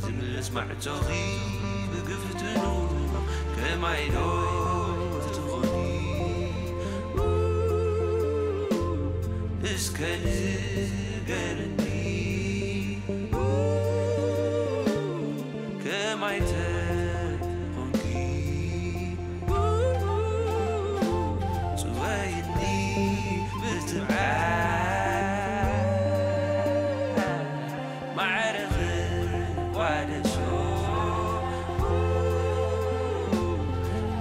ዝምልስ ማዕጾኺ ብግፍትኑ ከማይ ዶ ትኾኒ? እስከ ንገርኒ ከማይ ተኾንኪ? ጽወይኒ ብትብዓት ማዕረ ክቋደሶ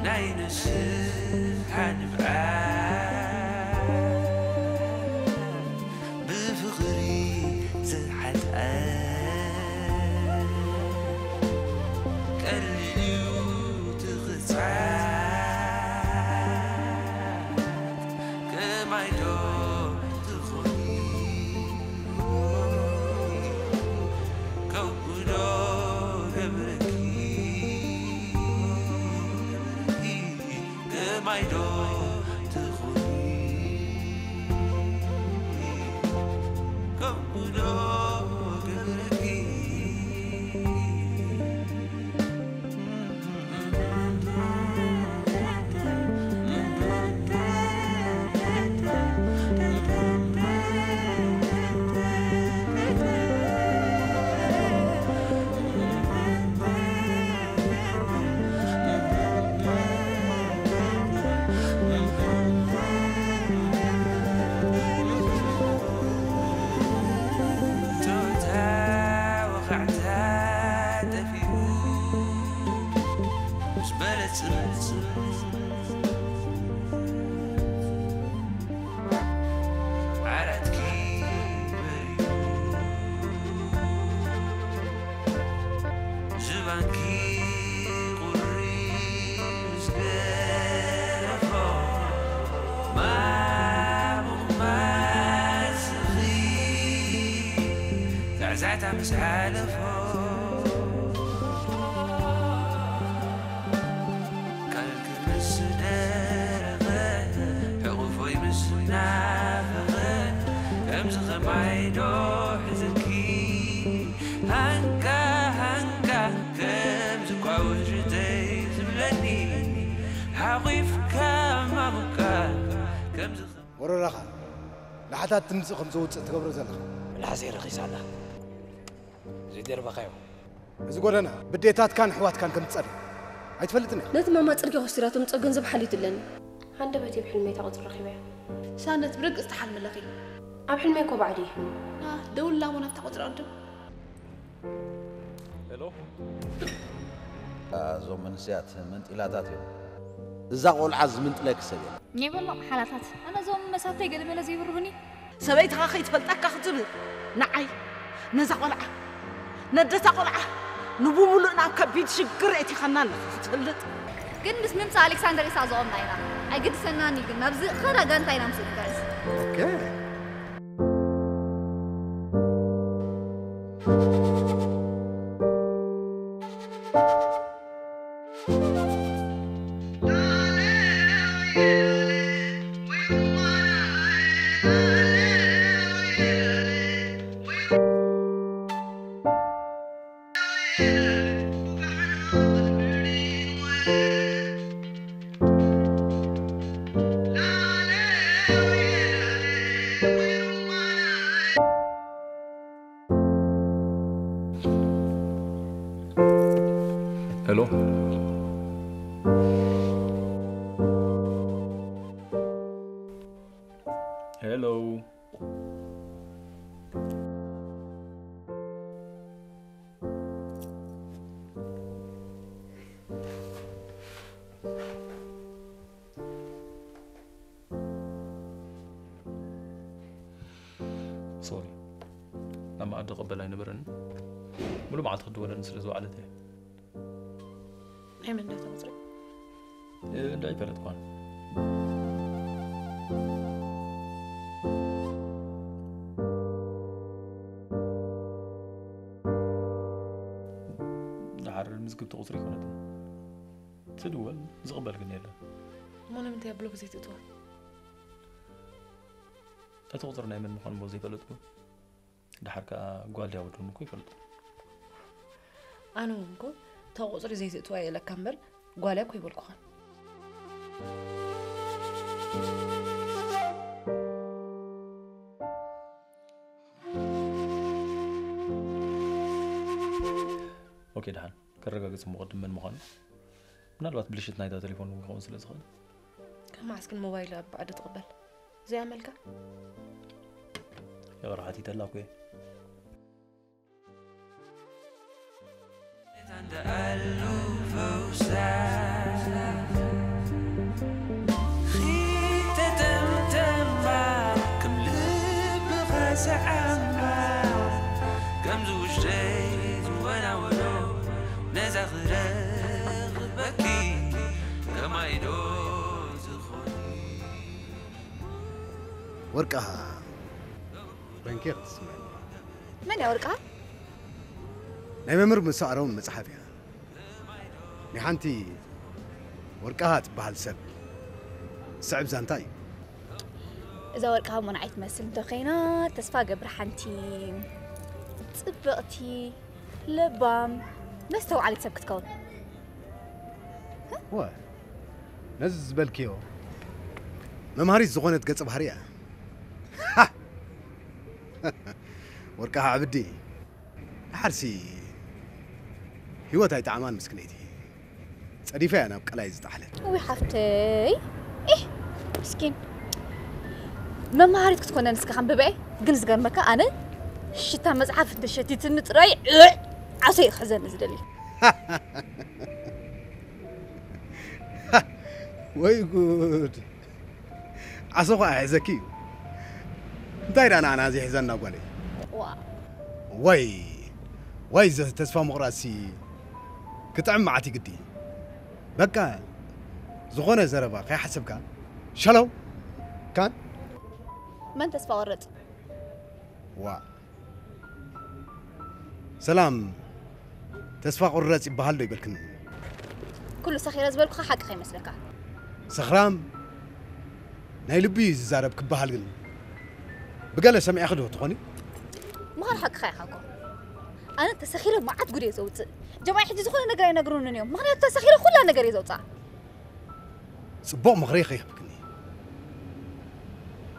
ናይ ንስሓ ንብዓት ብፍቕሪ ዝሓልኣ ቀሊል እዩ ትኽጻት ከማይ ዶ ትኾኒ? ከምኡ ዶ ገብረኪ? ከማይ ዶ ትኾኒ? ከምኡ ዶ ገብረኪ? ቶታ ወኻዕታ ጠፊኡ ምስ በለጽ ዓራትኪ በሪሁ ዝባንኪ ቁሪ ምስ ገረፎ ማሙቕ ማስኺ ዛዕዛዕታ ምስ ሓለፎ ካልኪ ምስ ደረቐ ሕቑፎይ ምስ ናፈቐ ከምዚ ኸማይ ዶ ሕዝንኪ ሃንካ ሃንካ ከምዚ ኳ ውሽጠይ ዝብለኒ ሓቑፍካ ማሙካ ከምዚ ወረራኻ ንሓታት ድምፂ ከም ዘውፅእ ትገብሮ ዘለኻ። ምላሰይ ረኺሳ ኣላ። ዘይደርበኻዮ። እዚ ጎደና ብዴታትካን ኣሕዋትካን ከም ትጸልእ ኣይትፈልጥን ኢኻ። ነቲ ማማ ጽርግያ ኮስቲራቶ ምጾ ገንዘብ ሓልዩትለኒ። ሃንደበት እየ ብሕልመይ እታ ቁጽሪ ረኺበያ። ሳነት ብርግጽ ትሓልሚ ኣለኺ። ኣብ ሕልመይ እኮ ባዕዲ እየ። ና፣ ደውልላ እሞ ናብታ ቁጽሪ ቅድም። ሄሎ። እዞም መንእሰያት መንጢላታት እዮም። እዛ ቆልዓ ዝምንጥለኪ ሰብ የለን። ኘበሎ ሓላታት ኣነ እዞም መሳተይ ገለመለ ዘይብርሁኒ። ሰበይትኻ ከይትፈልጠካ ክትብል ንዓይ ነዛ ቆልዓ ነደታ ቆልዓ ንብሙሉእ ናብ ከቢድ ሽግር የእቲኻና ኣለኻ ክትፈልጥ። ግን ምስ ምምፃእ ኣሌክሳንደር ኢሳቅ ዝቆምና ኢና። ኣይግድሰናን እዩ ግን ናብዚ ኸራ ጋንታ ኢና ምስኡ ንግዕዝ። ኦኬ። Hello. Hello. ሶሪ፣ ናብ መኣዲ ክቕበል ኣይነበረኒ። ሙሉእ መዓልቲ ክትድወለኒ ስለ ዝወዓለት እየ። ናይ መን ዳታ ቁጽሪ? እንዳ ኣይፈለጥኳን። ደሓር ምዝግብቲ ቁጽሪ ይኮነትን። ትድወል ዝቕበል ግን የለን። እሞ ንምንታይ ኣብ ብሎክ ዘይትእትዋ? እቲ ቁጽሪ ናይ መን ምዃኑ እሞ ዘይፈለጥኩ። ደሓር ከኣ ጓል ድያ ወዲ እኮ ይፈልጡ። ኣነ እውን እኮ እታ ቁፅሪ ዘይትእትዋ እየ ኢለካ እምበር ጓልያ እኮ ኣይበልኩኻን። ኦኬ፣ ደሓን ከረጋግጽ እሞ ቅድም መን ምዃኑ። ምናልባት ብልሽት ናይታ ቴሌፎን እውን ክኸውን ስለ ዝኽእል። ካብ መዓስ ግን ሞባይል ኣብ ባዕዲ ትቕበል? ዘይኣመልካ? ይቕረ ሓቲተላ እኮ እየ። ወርቃ በንኬ ክትስመኒ መን እያ ወርቃ? ናይ መምህር ምሳኣሮም መጽሓፍ እያ። ናይ ሓንቲ ወርቃ ትበሃል ሰብ ዝስዕብ ዛንታ እዩ። እዛ ወርቃ ሞንዓይ ትመስል እንተኾይና ተስፋ ገብር ሓንቲ ጽብቕቲ ለባም መስተውዓሊት ሰብ ክትከውን። ወ ነዚ ዝበልክዮ መምሃሪት ዝኾነት ገጸ ባህሪ እያ። ወርቃ ዓብዲ ሓርሲ ህይወት ኣይጠዓማን ምስክነይቲ ጸዲፋ እያ ናብ ቀላይ ዝጠሓለት። ውይ ሓፍተይ ኢህ ምስኪን መምሃሪት ክትኮነ ንስካ ከንብበ ግን ዝገርመካ ኣነ ሽታ መጽሓፍ እንተሸቲትኒ ጥራይ ዓሶ ይክሕዘኒ ዝደሊ። ወይ ጉድ! ዓሶ ኸዓ ይሕዘኪ እዩ። እንታይ ደኣ ንዓና ዘይሕዘና ጓለይ? ዋ ወይ ወይ ዘ ተስፋ ምቑራጽሲ ክጥዕም መዓት ይግዲ። በቃ ዝኾነ ዘረባ ከይሓሰብካ ሸለው ካን መን ተስፋ ቆረጽ? ዋ ሰላም ተስፋ ቁረጽ ይበሃል ዶ ይበልክን? ኩሉ ሰኺረ ዝበልኩኻ ሓቂ ከይመስለካ። ሰኽራም ናይ ልቡ እዩ ዝዛረብ ክበሃል ግን ብገለ ሰሚዕኺ ዶ ትኾኒ? ምዃን ሓቅኻ ኢኻ እኮ። ኣነ ተሰኺረ መዓት ጉድ እየ ዘውፅእ። ጀማይ ሕጂ ዝኾነ ነገር ኣይነግሩንን እዮም። ምኽንያቱ ተሰኺረ ኩላ ነገር እየ ዘውፅኣ። ጽቡቕ ምኽሪ ከይህብክኒ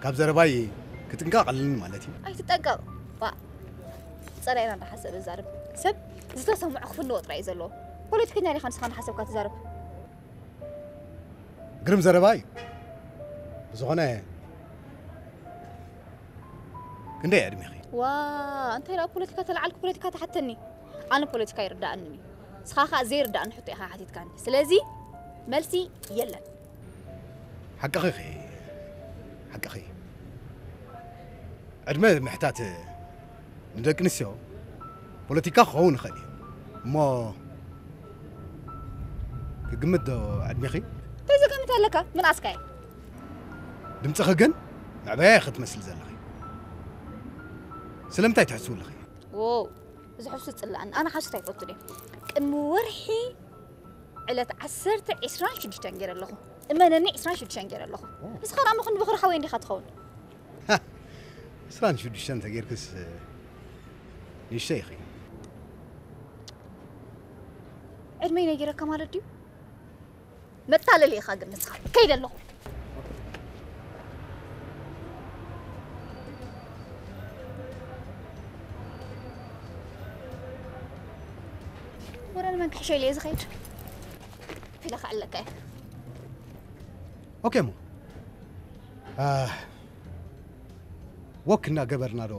ካብ ዘረባይ ክትንቀቐልኒ ማለት እዩ። ኣይትጠንቀቕ። ዋ ጸላኢና እንዳሓሰበ ዝዛረብ ሰብ ዝተሰምዖ ክፍንዎ ጥራይ እዩ ዘለዎ። ፖለቲከኛ ዲኻ ንስኻ እንዳሓሰብካ ትዛረብ? ግርም ዘረባ እዩ። ብዝኾነ ክንደይ ዕድሜኺ? ዋ እንታይ ደኣ ፖለቲካ ተለዓልኩ ፖለቲካ ትሓተኒ? ኣነ ፖለቲካ ይርዳእኒ እዩ። ንስኻ ኸኣ ዘይርዳእኒ ሕቶ ኢኻ ሓቲትካኒ። ስለዚ መልሲ የለን። ሓቅኺ ኢኺ ሓቅኺ። ዕድመ ምሕታት ንደቂ ኣንስትዮ ፖለቲካ ክኸውን ይኽእል እዩ እሞ ክግምት ዶ ዕድሜኺ? እንታይ ዘገምት ኣለካ? ምንኣስካ እየ። ድምፅኺ ግን መዕበያ ኢኺ ትመስሊ ዘለኺ። ስለምንታይ ትሕስዊ ኣለኺ? ዎው እዚ ሕሱ ይፅላኣኒ። ኣነ ሓሶት ኣይፈቱን እየ። ቅድሚ ወርሒ ዕለት ዓሰርተ ዒስራን ሽዱሽተን ገይረ ኣለኹ። እመነኒ ዒስራን ሽዱሽተን ገይረ ኣለኹ። ንስኻ ደኣ መኹን ብኽሪ ሓወይ እንዲኻ ትኸውን። ዕስራን ሽዱሽተን ተጌርክስ ንእሽተይ ኢኺ። ዕድመይ ነጊረካ ማለት ድዩ? መታለሊ ኢኻ ግን ንስኻ። ከይደ ኣለኹ። ወረ ንመን ክሕሸ ኢለ እየ ዝኸይድ? ኢለ ክዕለካ እየ። ኦኬ እሞ ወክ እናገበርና ዶ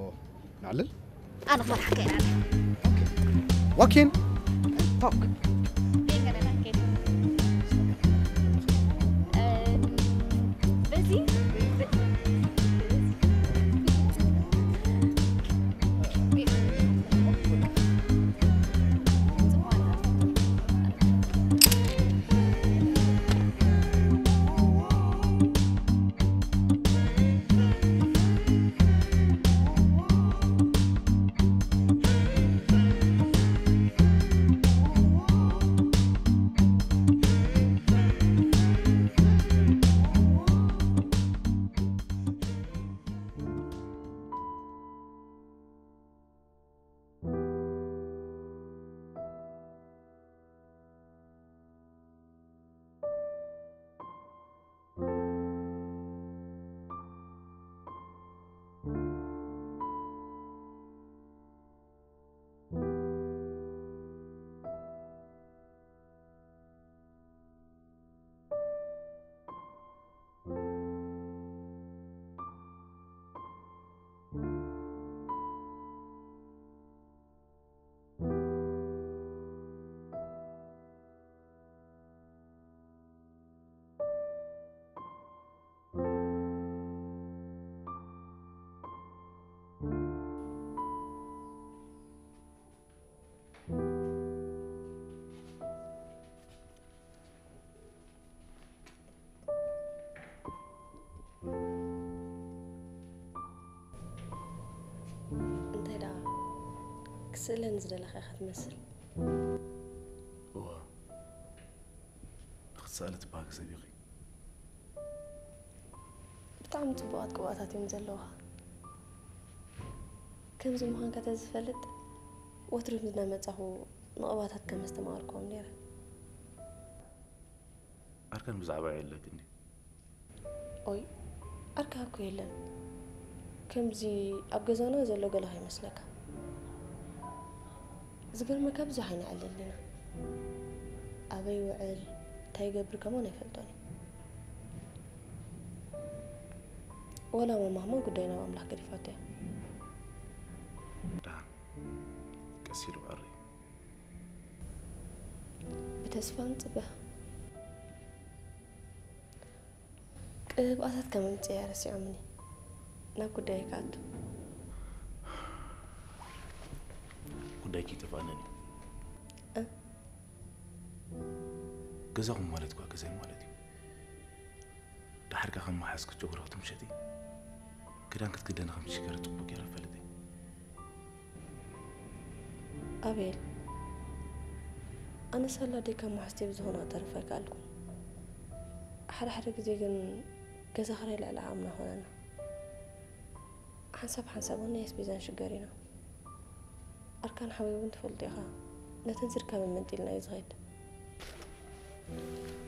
ነዕልል? ኣነ ክመርሓካ እየ። ወኪን ቶክ በዚ ስእለን ዝደለኻ ኢኻ ትመስል። እዋ ክትሰኣሊ ትበሃጊ ሰብ ኢኺ። ብጣዕሚ ጽቡቓት ቅብኣታት እዮም ዘለውኻ። ከምዚ ምዃንካ ተዝፈልጥ ወትሩ ምስ እናመጻኹ ንቕብኣታት ከም ኣስተማቕርክዎም ነይረ። ኣርካን ብዛዕባ የለክን ድዩ? ኦይ ኣርካ እኮ የለን። ከምዚ ኣብ ገዛና ዘሎ ገለ ከይመስለካ። ዝገርመካ ብዙሕ ኣይንዕልል ኢና። ኣበይ ይውዕል እንታይ ይገብር ከማን ኣይፈልጦን እዩ። ወላ ማማ ከማን ጉዳይ ናብ ኣምላኽ ገዲፋቶ እያ። ደሓን ቀስ ኢሉ ቀሪ። ብተስፋ ንጽበ። ቅብኣታት ከም ኣምጽእ እያ ረሲዖምኒ። ናብ ጉዳይ ክኣቱ። ጉዳይኪ ይጠፍኣለን እዩ። እ? ገዛኹም ማለት እኳ ገዛይ ማለት እዩ። ደሓርካ ከም መሓዝኩ ጨጉሪ ክትምሸጢ ክዳን ክትክደኒ ከም ትሽገሪ ጽቡቅ ገይረ እፈልጥ እየ። ኣቤል፣ ኣነ ሳላ ደይ ካብ መሓዝተይ ብዝኾነ ክተርፍ ኣይከኣልኩን። ሓደ ሓደ ግዜ ግን ገዛ ክራይ ልዕሊ ዓቕምና ኾነና። ሓንሳብ ሓንሳብ እውን ናይ ኣስቤዛን ሽገር ኢና። ኣርካን ሓወይ እውን ትፈልጦ ኢኻ፣ ነተን ዝርከበን መንጢልና እዩ ዝኸይድ። Thank you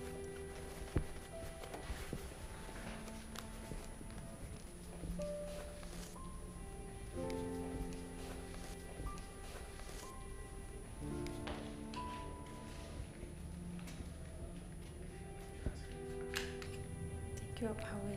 ኣባ ሓወይ።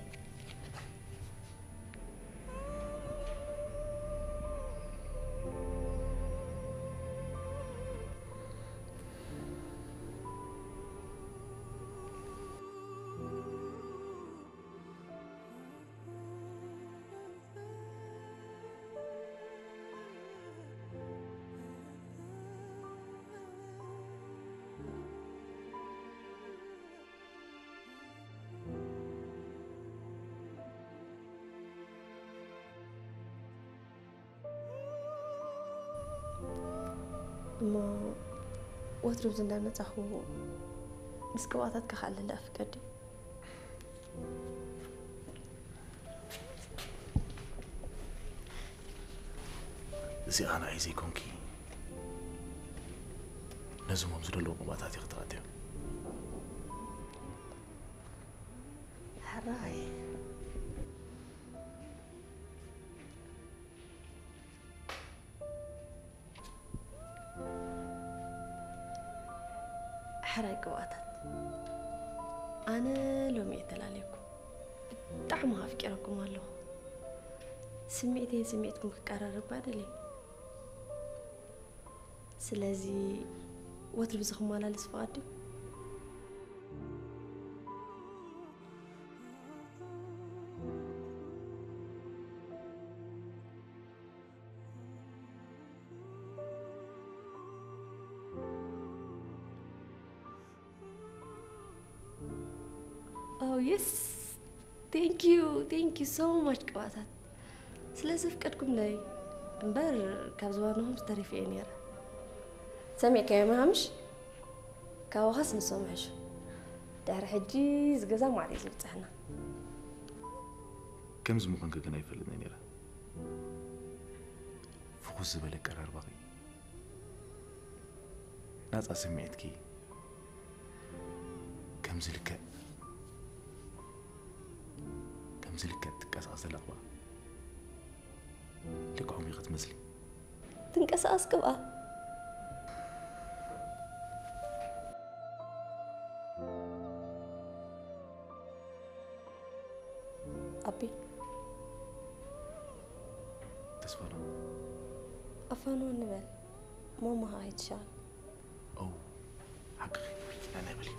እሞ ወትሩ ኣብዚ እንዳመጻኹ ምስ ቅብኣታትካ ክኣልል ኣፍቀድ ድዩ? እዚኣ ንዓይ ዘይኮንኪ ነዞም ኣብ ዝደለዉ ቅብኣታት ኢኺ ትኣትዮ። ሕራይ። ሕራይ ቅብኣታት፣ ኣነ ሎሚ እየ ተላለየኩም። ብጣዕሚ ኣፍቂረኩም ኣለኹ። ስምዒተይን ስምዒትኩም ክቀራረብ እባ ደልየ። ስለዚ ወትሩ ብዚ ክመላለስ ፍቓድ ድዩ? Oh yes, thank you, thank you so much ቅብኣታት ስለ ዘፍቀድኩምለይ። እምበር ካብ ዝባንኹም ዝተሪፈ እየ ነይረ። ሰሚዕካዮም ሃምሽ? ካባኻስ ንሶም ይሕሹ። ድሕሪ ሕጂ እዚ ገዛ ማዕረ እዩ ዝብፅሕና። ከምዚ ምዃንኪ ግን ኣይፈልጥን ነይረ። ፍኹስ ዝበለ ኣቀራርባኺ፣ ናጻ ስምዒትኪ፣ ከምዚ ልክዕ ከምዚ ልክዕ ትንቀሳቐስ ዘላ ቅብኣ ልክዖም ኢኺ ትመስሊ። ትንቀሳቐስ ቅብኣ። ኣቢ። ተስፋና። ኣፋንዎ ንበል። ማማኻ ኣይትሻል። ኦ፣ ሓቅኺ። ናይ ናይ በሊ።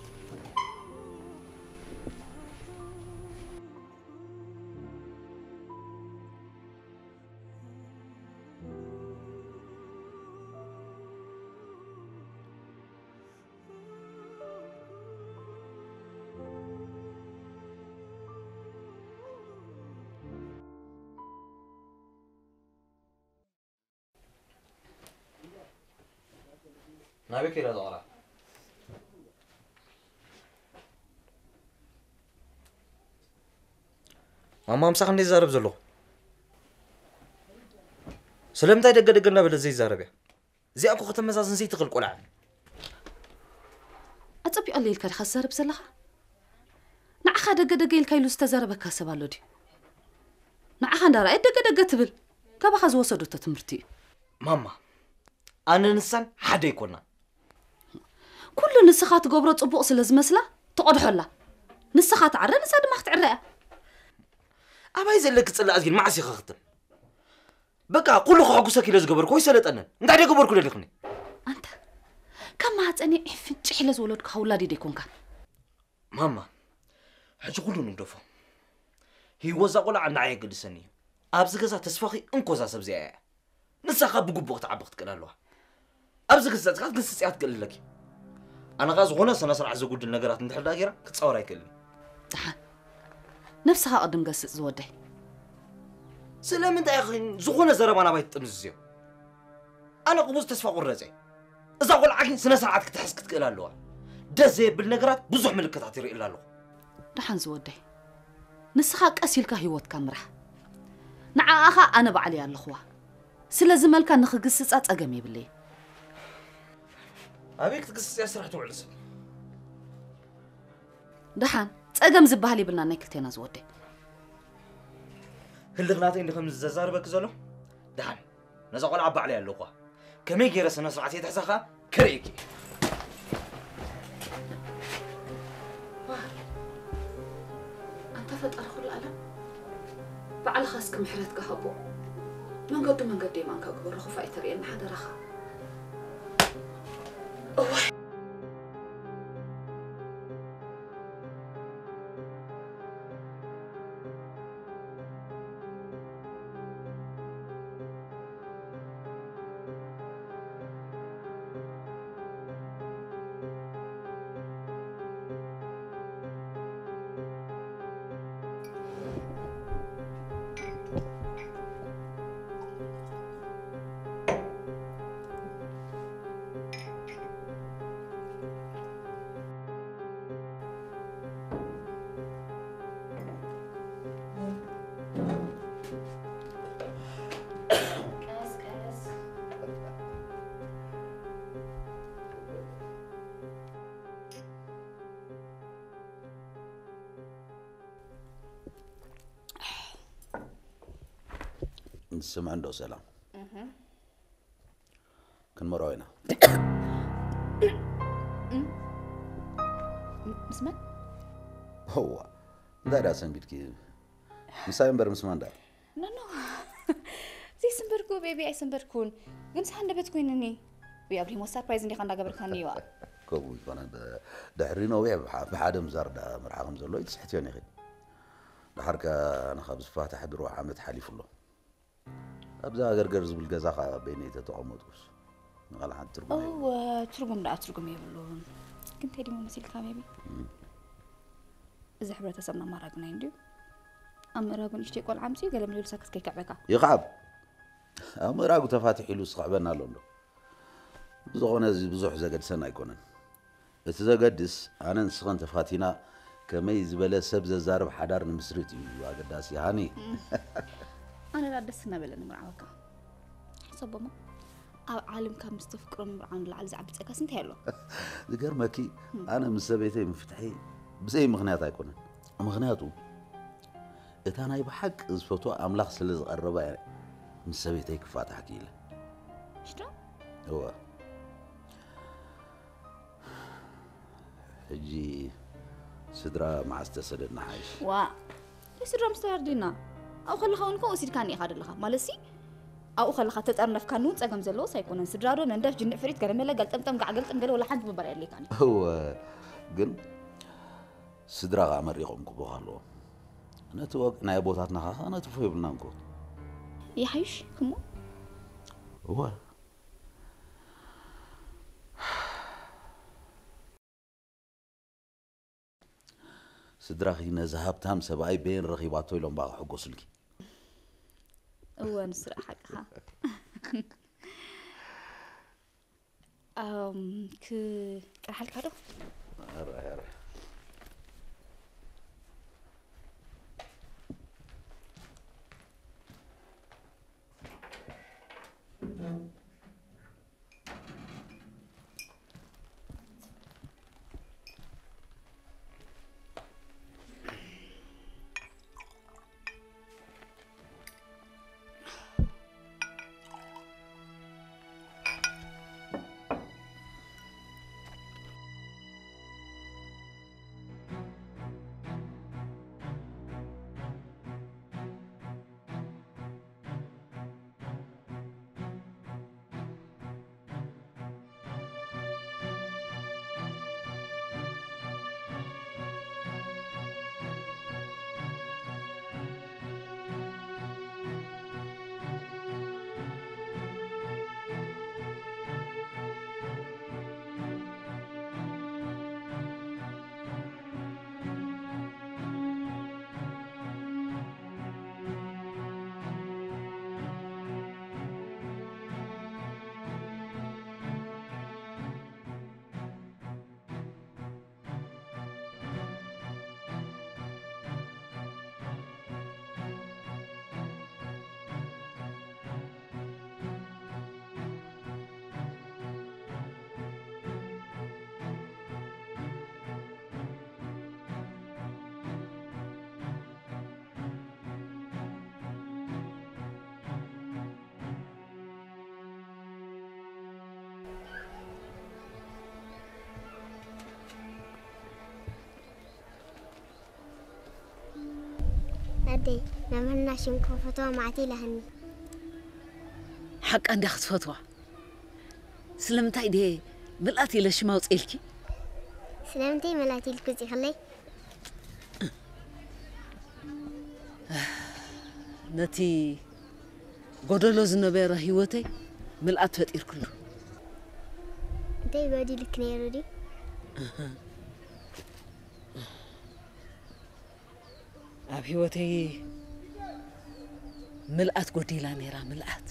ናበይ ከይዳ እዛ ቆልዓ? ማማ ምሳኻ እንደ ዝዛረብ ዘለኹ። ስለምንታይ ደገ ደገ እናበለ ዘይዛረብ እያ? እዚኣ እኮ ከተመዛዝን ዘይትኽእል ቆልዓ እያ። ኣጸቢቐለይ ኢልካ ዲኻ ትዛረብ ዘለኻ? ንዓኻ ደገ ደገ ኢልካ ኢሉ ዝተዛረበካ ሰብ ኣሎ ድዩ? ንዓኻ እንዳረኣየት ደገ ደገ ትብል ካባኻ ዝወሰደቶ ትምህርቲ እዩ። ማማ፣ ኣነ ንሳን ሓደ ኣይኮና። ኩሉ ንስኻ ትገብሮ ጽቡቕ ስለ ዝመስላ ትቐድሖላ። ንስኻ ትዓረ፣ ንሳ ድማ ክትዕረ እያ። ኣባይ ዘለኪ ጽላእ ግን መዓስ ኢኻ ክትም? በቃ ኩሉ ከሐጉሰኪ ኢለ ዝገበርኩ ወይ ሰለጠነን። እንታይ ደገበርኩ ደሊኽኒ? ኣንታ፣ ካብ ማህፀነይ ዒፍን ጭሕ ኢለ ዝወለድኩኻ ውላደይ ደይኮንካን። ማማ፣ ሕጂ ኩሉ ንግደፎ። ህይወት እዛ ቆልዓ ንዓይ ኣየገድሰኒ እዩ። ኣብዚ ገዛ ተስፋኺ እንኮ እዛ ሰብ እዚኣ እያ። ንሳ ካብ ብግቡእ ክትዓቢ ክትክእል ኣለዋ። ኣብዚ ገዛ እዚኣ ክትገስጽ እያ ክትክእል ኣለኪ። ኣነ ኸኣ ዝኾነ ስነ ስርዓት ዘጉድል ነገራት እንድሕር ደኣ ገይራ ክጻወር ኣይክእልን። ደሓን፣ ነብስኻ ቅድም ገስጽ ዝወደይ። ስለምንታይ ኢኺ ዝኾነ ዘረባ ናባይ ትጥምዝዝዮ? ኣነ ቅቡዝ ተስፋ ቁረጸ። እዛ ቆልዓ ግን ስነ ስርዓት ክትሕዝ ክትክእል ኣለዋ። ደስ ዘየብል ነገራት ብዙሕ ምልክታት ይርኢ ኣለኹ። ደሓን ዝወደይ፣ ንስኻ ቀስ ኢልካ ህይወትካ ምራሕ። ንዓኣ ኸኣ ኣነ ባዕለይ ኣለኹዋ። ስለዚ መልካ ንኽግስጻ ጸገም የብለይን። ኣበይ ክትግስጽ እያ ስራሕ ትውዕል ሰብ? ደሓን፣ ጸገም ዝበሃል የብልና ናይ ክልቴና ዝወደይ። ህልኽ ናተይ እንዲ ከምዚ ዘዛርበኪ ዘሎ? ደሓን፣ ነዛ ቆልዓ ባዕለይ ኣለኹዋ። ከመይ ገይረ ስነ ስርዓት የተሕዛ ኸኣ ከርእየኪ እየ። ኣንታ ፈጣሪ ኩሉ ዓለም፣ ባዕልኻ እስኪ ምሕረትካ ሃቦ። መንገዱ መንገዲ የማንካ ግበሮ፣ ክፉእ ኣይተርእየና ሓደራኻ። እዋይ። ስምዒ እንዶ ሰላም። ክንመርዖ ኢና። ምስ መን? እዋ፣ እንታይ ደኣ ሰንቢድኪ? ምሳይ እምበር ምስ ማን ደኣ? ኖ፣ ኖ። ዘይስንበርኩ፣ ቤቢ፣ ኣይስንበርኩን። ግን ስሓ እንደበት ኮይንኒ። ወይ ኣብሪሞ ሰርፕራይዝ እንዲኻ እንዳገበርካኒ እዋ። ከምኡ ይኮነ፣ ብ-፣ ድሕሪ ነዊሕ ብሓ-፣ ብሓደ ምዛር ደኣ መርሓ ከም ዘሎ ይትስሕትዮን ኢኺ። ደሓር ከኣ ንኻብ ዝፋታሕ ድሮ ዓመት ሓሊፉ ኣሎ። ኣብዛ ገርገር ዝብል ገዛ ኸኣ በይነይ ተተቐመጥኩስ ንቓል ሓንቲ ትርጉም የብሉን። እወ፣ ትርጉም ደኣ ትርጉም የብሉን። ግን ቴዲ መሲልካ ቤቢ። እም። እዚ ሕብረተሰብና ማራግና እዩ እንድዩ። ኣብ ምእራጉ ንእሽተይ ቆልዓ ኣምፅኡ ገለ መለ ኢሉ ሳክት ከይከዕበካ። ይኽዓብ። ኣብ ምእራጉ ተፋቲሑ ኢሉ ዝኽዕበና ኣሎ እንዶ። ብዝኾነ እዚ ብዙሕ ዘገድሰና ኣይኮነን። እቲ ዘገድስ ኣነ ንስኽን ተፋቲና ከመይ ዝበለ ሰብ ዘዛርብ ሓዳር ንምስርት እዩ ኣገዳሲ ሃኒ። ኣነ ደኣ ደስ እናበለኒ ምርዓወካ። ሕሰቦሞ፣ ኣብ ዓለም ካብ ምስ ተፍቅሮ ምምርዓው ንላዕሊ ዝዓቢ ጸጋስ እንታይ ኣሎ? ዝገርመኪ፣ ኣነ ምስ ሰበይተይ ምፍትሐይ ብዘይ ምኽንያት ኣይኮነን። ምኽንያቱ እታ ናይ ብሓቂ ዝፈትዋ ኣምላኽ ስለ ዝቐረባ እየ ምስ ሰበይተይ ክፋታሕ ክኢለ። ሽዶ? እወ። ሕጂ ስድራ መዓስ ተሰደድና ሓይሽ? ዋ፣ ስድራ ምስ ተዋርዲና። ኣብኡ ከለኻ እውን እኮ ወሲድካኒ ኢኻ ዘለኻ። ማለትሲ ኣብኡ ከለኻ ተጠርነፍካኒ እውን ጸገም ዘለዎስ ኣይኮነን። ስድራ ዶ መንደፍ፣ ጅንዕ፣ ፍሪት፣ ገለመለ፣ ገልጠምጠም፣ ጋዕ ገልጥም ገለ ወላ ሓንቲ ምባል ኣየድልየካን እዩ። እወ፣ ግን ስድራ ኸኣ መሪቖም ክቦኻ ኣለዎም። ነቲ ወግዒ ናይ ኣቦታትና ኸኣ ነትፎ የብልናን እኮ። ይሓይሽ፣ ክሞ? እወ። ስድራኺ ነዚ ሃብታም ሰብኣይ በየን ረኺባቶ ኢሎም በኣ ክሕጎሱልኪ። እወ፣ ንሱ ደኣ ሓቅኻ። ኣም፣ ክጥርሓልካ ዶ? ኣረ፣ ኣረ። ኣደይ፣ መምህርና ሽም ክፈትዋ መዓት ኢላህኒ። ሓቃ እንድያ ክትፈትዋ። ስለምንታይ ድየ ምልኣት ኢለ ሽም ኣውፅኤልኪ? ስለምንታይ ምልኣት ኢልኪ ውፂእክለይ? ነቲ ጎደሎ ዝነበረ ህይወተይ ምልኣት ፈጢርክሉ። እንታይ በዲልክ ነይሩ ድዩ? ኣብ ህይወተይ ምልኣት ጎዲላ ነይራ፣ ምልኣት።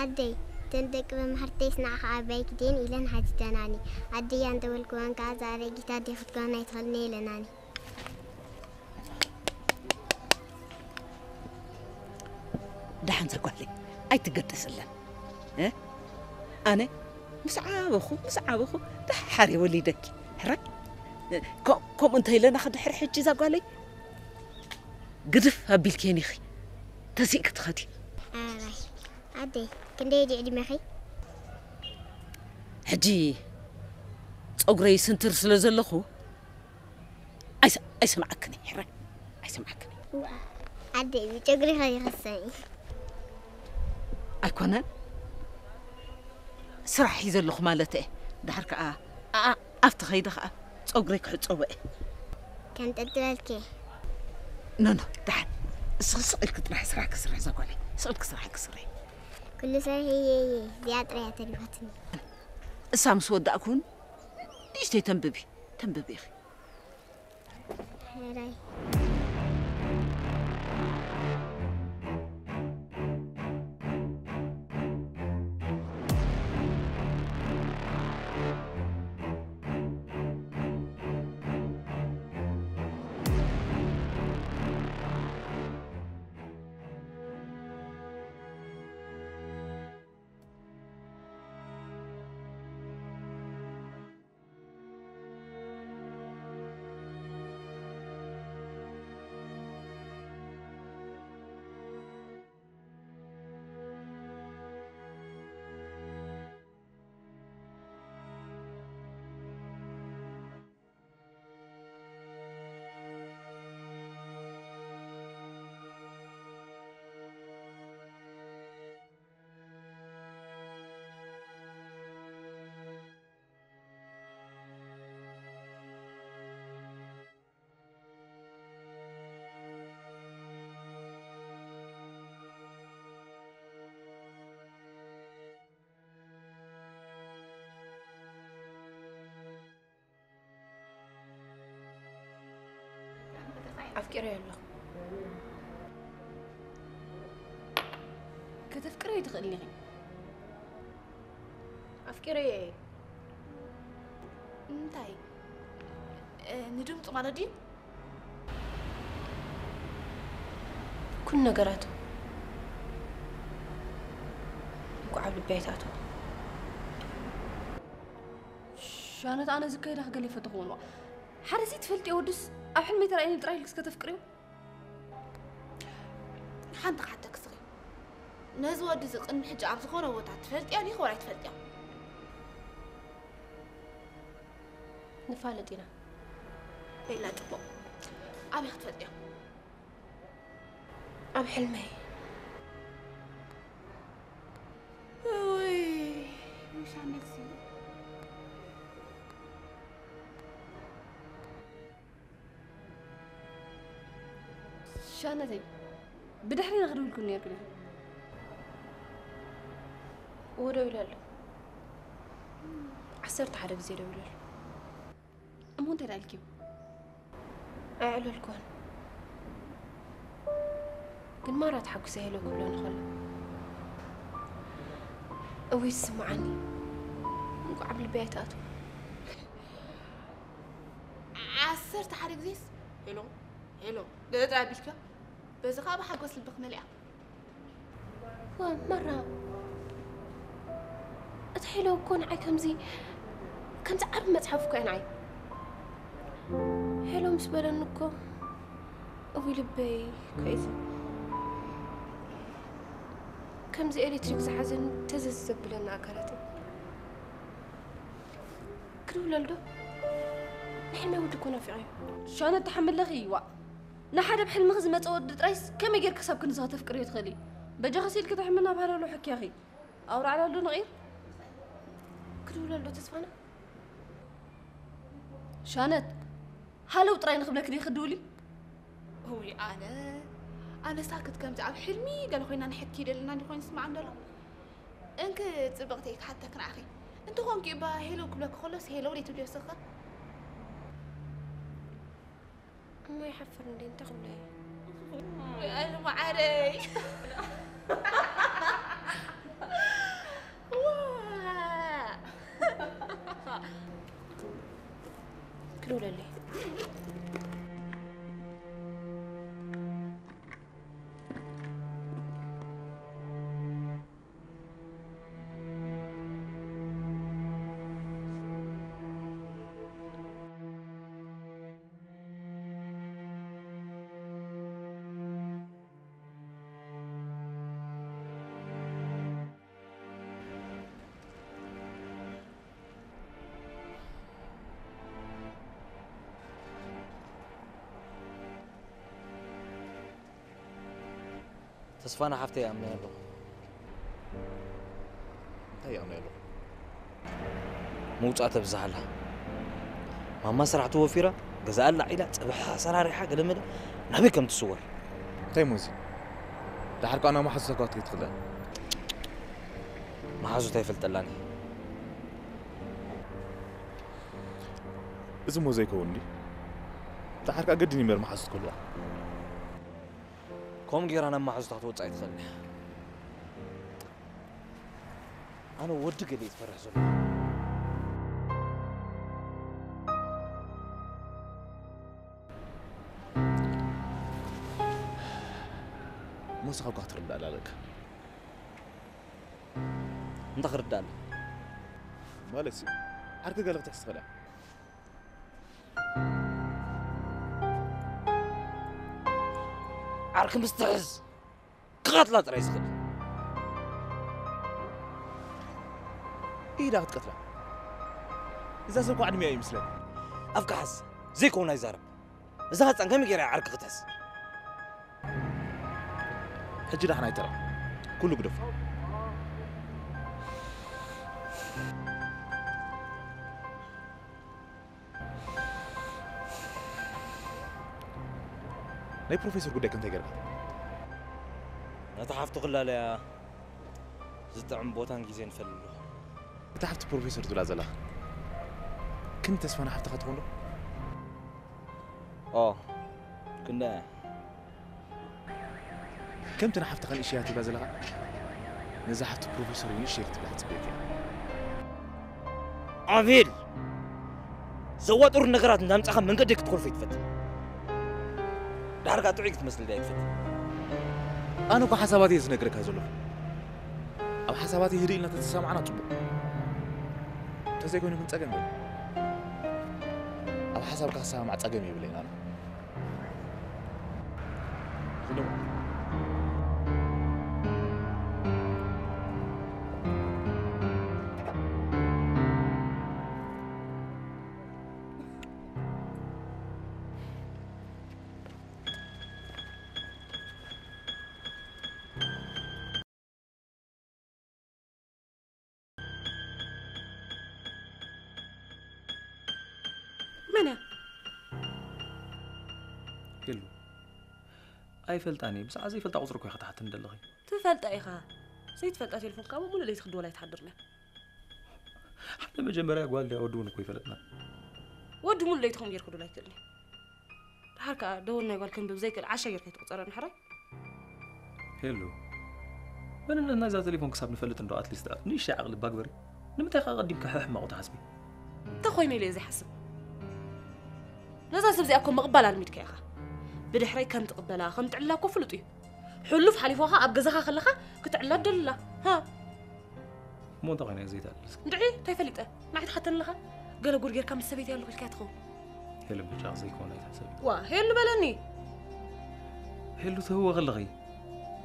ኣደይ፣ እተን ደቂ መማህርተይስ ንዓኻ ዓባይ ግደን ኢለን ሓቲተናኒ። ኣደይ ኣንተ በልክወን ከኣ፣ እዛ ኣረጊት ኣደይ ክትኮና ኣይትኽእልን ኢለናኒ። ደሓን እዛ ጓለይ ኣይትገደስለን። እ? ኣነ ምስ ዓበኹ፣ ምስ ዓበኹ ደሓር እየ ወሊደኪ። ሕራይ? እ፣ ኮ-፣ ከምኡ እንተ ኢለና ክድሕር ሕጂ እዛ ጓለይ ግድፍ ኣቢልክየን ኢኺ ተሲእኪ ትኸዲ። ኣራይ፣ ኣደይ፣ ክንደይ ድዩ ዕድሜኺ? ሕጂ ጸጉረይ ስንትር ስለ ዘለኹ ኣይሰ-፣ ኣይሰምዓክን እየ፣ ሕራይ፣ ኣይሰምዓክን እየ። ዋእ፣ ኣደይ፣ ብጨጉሪ ከ ይኸሰኒ? ኣይኮነን፣ ስራሕ ሒዘ ኣለኹ ማለት እየ። ድሓር ከኣ፣ ኣኣ፣ ኣብቲ ከይደ ከኣ ጸጉረይ ክሕጸቦ እየ። ከንጠልጥለልኪ እየ። ኖ፣ ኖ፣ ደሓን። እስኺ ስቕ ኢልኪ ጥራሕ ስራሕኪ ስርሒ፣ እዛ ጓለይ። ስቕ ኢልኪ ስራሕኪ ስርሒ። ኩሉ ሰሪሐ እየ፣ እየ። እዚኣ ጥራይ እያ ተሪፋትኒ። እሳ ምስ ወዳእኩ እውን ንእሽተይ ተንብቢ፣ ተንብቢ ኢኺ። ሕራይ። ኣፍቂረዮ ኣለኹ። ከተፍቅርዮ ኣይትኽእልን ኢኺ። ኣፍቂረዮ እየ። እንታይ? እ፣ ንድምፁ ማለት ድዩ? ኩሉ ነገራቱ እንኳዕ ኣብ ልቢ ኣይትኣትዎ። ሻነት፣ ኣነ ዝካየዳ ክገለ ይፈተኹ ምንዋ። ሓደ ሲ ትፈልጥዮ ወድስ ኣብ ሕልመይ ተራእየኒ ጥራይ ኢልክስ ከተፍቅርዮ? ሓንቲ ክሓተክ ስኺ። ነዚ ወዲ እዚ ቅድሚ ሕጂ ኣብ ዝኾነ ቦታ ትፈልጥያ ዲኺ ወላ ኣይትፈልጥያ? ንፋለጥ ኢና። በላ ጽቡቕ። ኣበይ ክትፈልጥያ? ኣብ ሕልመይ። ውይ፣ ምሻነት ሲ። ሻነተይ፣ ብድሕሪና ክድውልኩ ነይርኩ ዲኺ? እወ፣ ደዊለ ኣሎ። ዓሰርተ ሓደ ግዜ ደዊለ ኣሎ። እሞ እንታይ ደኣ ኢልክዮ? ኣየዕለልኩዎን። ግን ማራ ተሓጒሰ ሄሎ ክብሎ እንከሎ። እውይ፣ ዝስምዓኒ። እንቋዕ ኣብ ልበይ ኣይትኣትዎ። ዓሰርተ ሓደ ግዜስ ሄሎ፣ ሄሎ፣ ገለ ጥራይ ኣቢልክዮ። በዚ ኸኣ ብሓጎስ ልብኺ መሊኣ። ዋ፣ ማራ፣ እቲ ሄሎ እኮ ንዓይ ከምዚ፣ ከምዚ ዓቢ መጽሓፍ እኮ እያ ንዓይ። ሄሎ ምስ በለኒ እኮ፣ እውይ ልበይ፣ ኮይዘ። ከምዚ ኤሌክትሪክ ዝሓዘኒ ተዘዝ ዘብለኒ ኣካላተይ። ክድውለሉ ዶ? ንሕልመይ ወዲ እኮ ናፊቐዮ። ሻነት፣ ትሓምለኺ፣ ዋእ። ንሓደ ብሕልምኺ ዝመጸ ወዲ ጥራይስ ከመይ ጌርኪ ክሳብ ክንድዚ ከተፍቅርዮ ትኽእሊ? በጃኺ ሲልኪ እቲ ሕልሚ ናብ ሃለውለው ሕክያኺ። ኣውራዕላል ዶ ነቒር? ክድውለሉ ዶ ተስፋና? ሻነት፣ ሃለው ጥራይ ንኽብለኪ ዲኺ ክትድውሊ? እውይ፣ ኣነ፣ ኣነ ሳክት ከምዚ ኣብ ሕልሚ ገለ ኮይና ንሕኪ ደልና እንዲ ኮይኑ ዝስምዓኒ ዘሎ። እንክ ጽብቕተይ ክሓተክ ንዓኺ። እንተኾንኪ እባ ሄሎ ክብለኪ ከሎስ ሄሎ ደይ ትብልዮ ስኻ? እሞ ይሓፍር እንዴ፣ እንታይ ክብሎ እየ? ወይ ኣነ መዓረይ። ክድውለለይ። ተስፋና ሓፍተይ ይኣምነያ ኣለኹ። እንታይ ይኣምነያ ኣለኹ? ምውጻእ ተብዝሓላ። ማማ ስራሕ ተወፊራ፣ ገዛ ኣላዒላ፣ ጸብሒ ኣሰራሪሓ፣ ገለመለ ናበይ ከም ትስወር። እንታይ እሞ እዚ? ደሓር ከኣ ናብ መሓዙታ ክትከይድ ትኽእል። መሓዙታ ኣይፈልጠላን እየ። እዚ እሞ ዘይከውን እንዲ? ደሓር ከኣ ገድን እዩ እምበር መሓዙት ክህልዋ። ከምኡ ጌራ ናብ መሓዙታ ክትወጽእ ኣይትኽእልን እያ። ኣነ ወዲ ገለ እዩ ዝፈርሕ ዘሎ። ሞሳ ካብ ክትርዳእ ኣለካ። እንታይ ክርዳእ ኣለካ? ማለት ሲ፣ ዓርኪ ገለ ክትሕዝ ትኽእል እያ። ዓርኪ ምስ ትሕዝ ክቐትላ ጥራይ ዝኽእል። ኢዳ ክትቀትላ። እዛ ሰብ እኮ ዕድሚኣ እዩ ይመስለኒ። ኣፍካ ሓዝ፣ ዘይከውን ኣይዛረብ። እዛ ህጻን ከመይ ገይራ እያ ዓርኪ ክትሕዝ? ሕጂ ዳሕና ኣይተራ። ኩሉ ግደፎ። ናይ ፕሮፌሰር ጉዳይ ከ እንታይ ገርካ? ነታ ሓፍቱ ክላለያ ዝጥዕም ቦታን ግዜን ፈልሉ። እታ ሓፍቲ ፕሮፌሰር ትብላ ዘላ ክንዲ ተስፋና ሓፍትኻ ትኾን ዶ? ኦ፣ ክንደያ። ከምቲ ንሓፍትኻ ንእሽያ ትብላ ዘለኻ፣ ነዛ ሓፍቲ ፕሮፌሰር እውን ንእሽያ ክትብላ ትጽበየት እያ። ኣቤል፣ ዘዋጥሩ ነገራት እንዳምጻኻ መንገዲ ክትኮልፎ ይትፈት። ዳርጋ ጥዑይ ክትመስል ዳ ይትፈት። ኣነ እኮ ሓሳባት እየ ዝነግረካ ዘለኹ። ኣብ ሓሳባት ህድእ ኢልና ተተሰማዕና ጽቡቕ። እንተዘይኮይኑ ግን ጸገም የብሉን። ኣብ ሓሳብካ ክሰማማዕ ጸገም የብለይን ኣነ። መን እያ? የሉ። ኣይፈልጣን እየ። ብዛዕባ ዘይፈልጣ ቁፅሪ እኮ ኢኻ ትሓትኒ ዘለኺ። ትፈልጣ ኢኻ። ዘይትፈልጣ ቴሌፎን ካብ ሙሉእ ለይቲ ክድወል ኣይትሓድርን እያ። ሓደ መጀመርያ ጓል ድያ ወዲ እውን እኮ ይፈለጥና። ወዲ ሙሉእ ለይቲ ከምኡ ጌርኩ ክድወል ኣይክእልን እየ። ደሓር ከኣ ደወል ናይ ጓል ከንብብ ዘይክእል ዓሻ ጌርካ ኣይትቑጸረኒ ሕራይ። ሄሉ፣ መንነት ናይዛ ቴሌፎን ክሳብ ንፈልጥ እንዶ ኣትሊስት ንእሽተይ ዓቕሊ ባግበሪ። ንምንታይ ከኣ ቀዲምካ ሕሕ ሕማቑ ትሓስቢ? እንታይ ኮይነ ኢለ እየ ዘይሓስብ? ነዛ ሰብ እዚኣ እኮ ምቕባል ኣልሚድካ ኢኻ። ብድሕረይ ከም ትቕበላ፣ ከም ትዕልላ እኮ ፍሉጥ እዩ። ሕሉፍ ሓሊፉ ከኣ ኣብ ገዛኻ ከለኻ ክትዕላ ትደልላ። ሃ? እሞ እንታይ ኮይነ እየ ዘይትዕልል እስኪ? እንድዒ፣ እንታይ ፈሊጠ? ንዓይ ትሓተኒ ኣለኻ? ገለ ጉድ ጌርካ ምስ ሰበይተይ ኣለኹ ኢልካያ ትኸውን። ሄሉ፣ ብጫቕ ዘይኮነ ኣይትሕሰቢ። ዋ፣ ሄሉ በለኒ። ሄሉ፣ ትህወኺ ኣለኺ።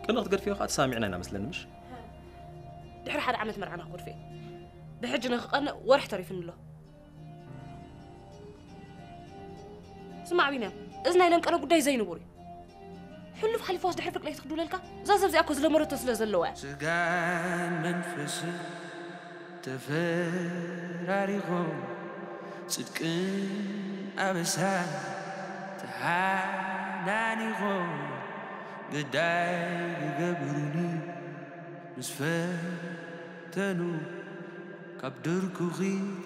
ቅንኢ ክትገድፍዮ ከኣ ተሰማሚዕና ኢና መስለኒ፣ ምሽ? ድሕሪ ሓደ ዓመት መርዓና ክጎድፎ እየ። ብሕጂ ንክቐንእ ወርሒ ተሪፉኒ ኣሎ። ስማዕ ቢንያም፣ እዚ ናይ ለምቀነ ጉዳይ ዘይንቡር እዩ። ሕሉፍ ሓሊፋስ ድሕሪ ፍርቂ ለይቲ ክድውለልካ? እዛ ሰብ እዚኣ እኮ ዝለመደቶ ስለ ዘለዋ እያ። ስጋን መንፈስን ተፈራሪቖም፣ ጽድቅን ኣበሳን ተሓናኒቖም፣ ግዳይ ክገብሩኒ ምስ ፈተኑ፣ ካብ ድርኩኺ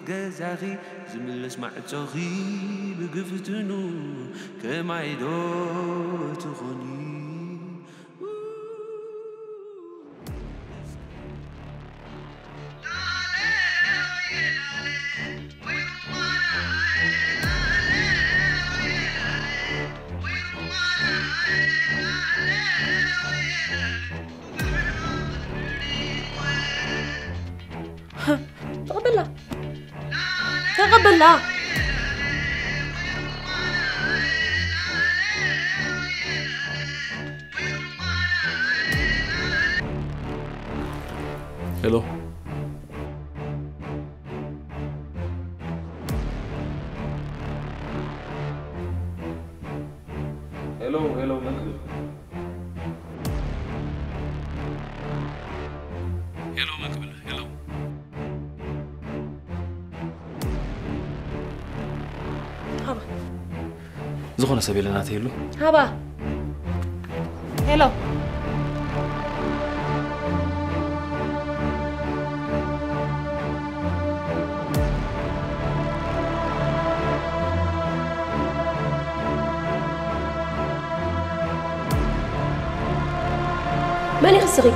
ገዛኺ ዝምለስ ማዕጾኺ ብግፍትኑ፣ ከማይ ዶ ትኾኒ? ተቐበላ። ተቐበላ። ሄሎ። ሄሎ፣ ሄሎ፣ መን ክብል? ሄሎ፣ መን ክብል? ሄሎ። ሃባ። ዝኾነ ሰብ የለን ኣተይሉ። ሃባ። ሄሎ። መን ኢኺ እስኺ?